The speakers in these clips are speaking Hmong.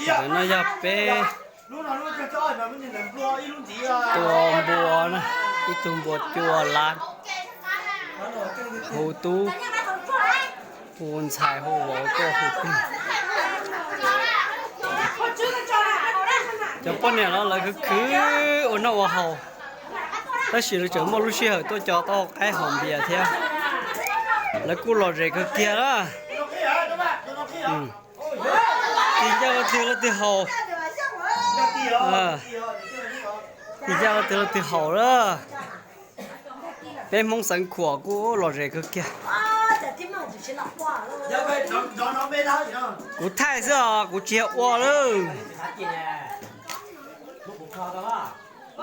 Ntawm no yog peb tua npua na, ib tug npua cua lab, hu tub, hu ntxhais, hu vauv tuaj hu plig. Cov poj niam los lawv khwv khwv ua noj ua haus, tab sis lawv tseem muaj lub sij hawm tuaj co tau qaib haus npias thiab. Lawv kuj lom zem kawg kiag na. Tig ncaj rau twg los twg haus. Tig ncaj rau twg los twg haus lawm. Peb Hmoob Xeev Khuam kuj lom zem kawg kiag. Kuv thaij xwb os, kuv tsis yog ua lawm.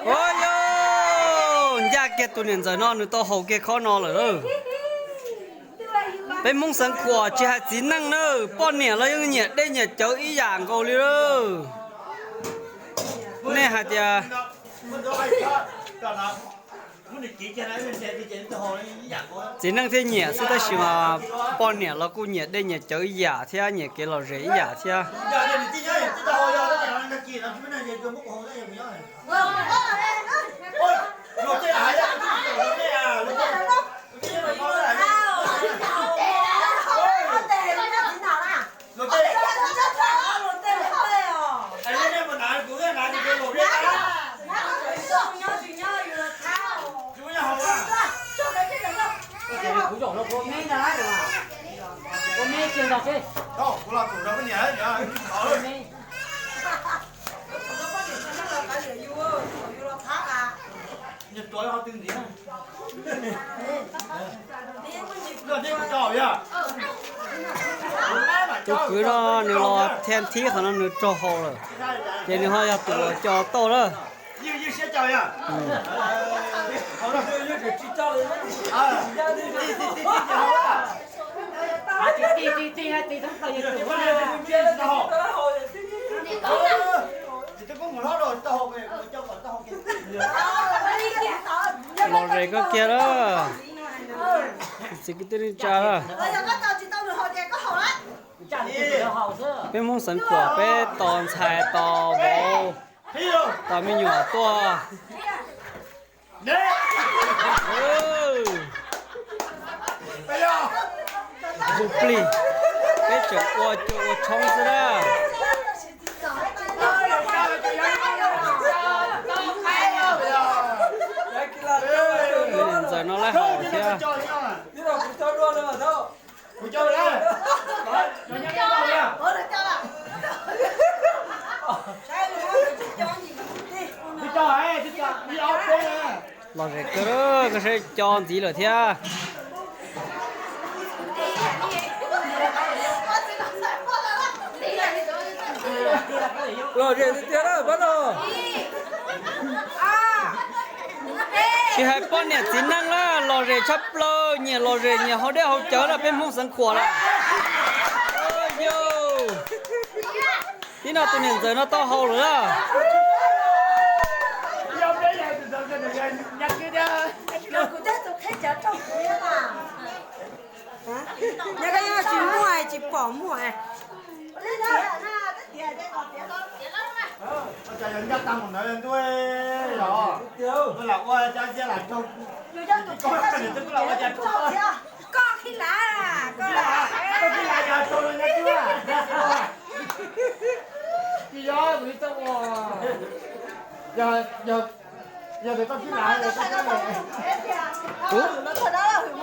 Ua yog ncaj kiag tus niam ntxawm no nws tau haus kiag khob no lawm. Peb Hmoob Xeev Khuam tsis hais txiv neej na, poj niam los yeej nyiam dej nyiam cawv ib yam nkaus li lawm. Nej hais tias txiv neej thiaj nyiam xwb tab sis mas poj niam los kuj nyiam dej nyiam cawv ib yam thiab nyiam kev lom zem ib yam thiab. Tus kwv no nws los thia thib qhov no nws raug haus lawm, ces nws ho yog tus uas co tauj lawm. Lom zem koj kiag lawm. Txiv kwv tij neej tsa, peb Hmoob Xeev Khuam peb tos ntxhais tos vauv, tos me nyuam tuaj. Hu plig, peb tseem ua cua ua tshoob xwb na. Tus niam ntxawm no lawv haus thiab. Lom zem kawg, koj saib co ntxiv lawm thiab. Lom zem tiag tiag na pab no. Tsis hais poj niam txiv neej na, lom zem tshaj plaws, nyiam lom zem nyiam haus dej haus cawv na peb Hmoob Xeev Khuam lawm. Tib no tus niam ntxawm no tau haus lawm na. Tsis muaj, tsis pom muaj.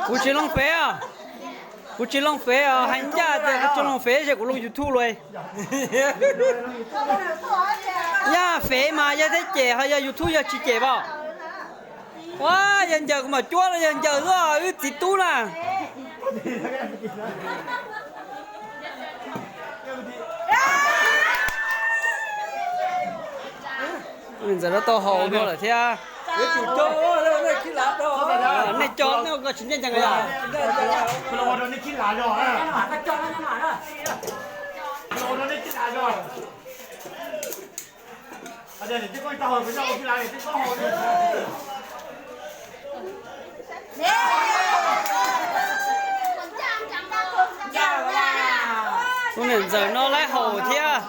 Kuv tsis looj fej os. Kuv tsis looj fej os, hais ncaj tias kuv tsis looj fej ces kuv looj YouTube los. Yog fej mas yog thiab cem, ho yog YouTube yog tsis cem pom. Ua yawg ncaws kuv mam cuab los yawg ncaws xwb, wb txiv tub na. Tus niam ntxawm no tau haus dua lawm thiab. Nej co nej ua tsis ncaj ncees os. Ntxawm no lawv haus thiab.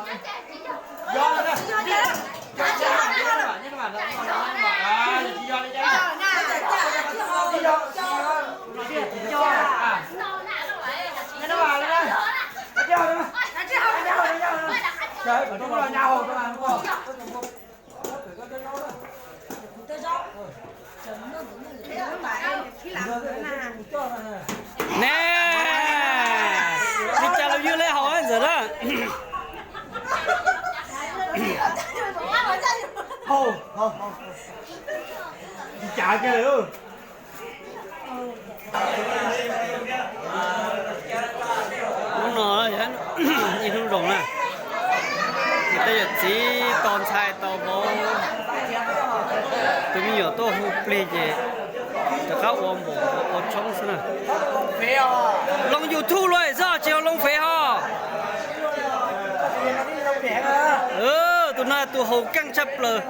Ne, li cas los yog lawv haus ntxawm na. Hnub no ib hnub zoo na, tej yawm txiv tos ntxhais tos vauv, tus me nyuam tuaj hu plig ces rov qab ua npaum ua tshoob xwb na. Loo YouTube los xwb tsis yog loo fev ho. Tus no tus haus keej tshaj plaws.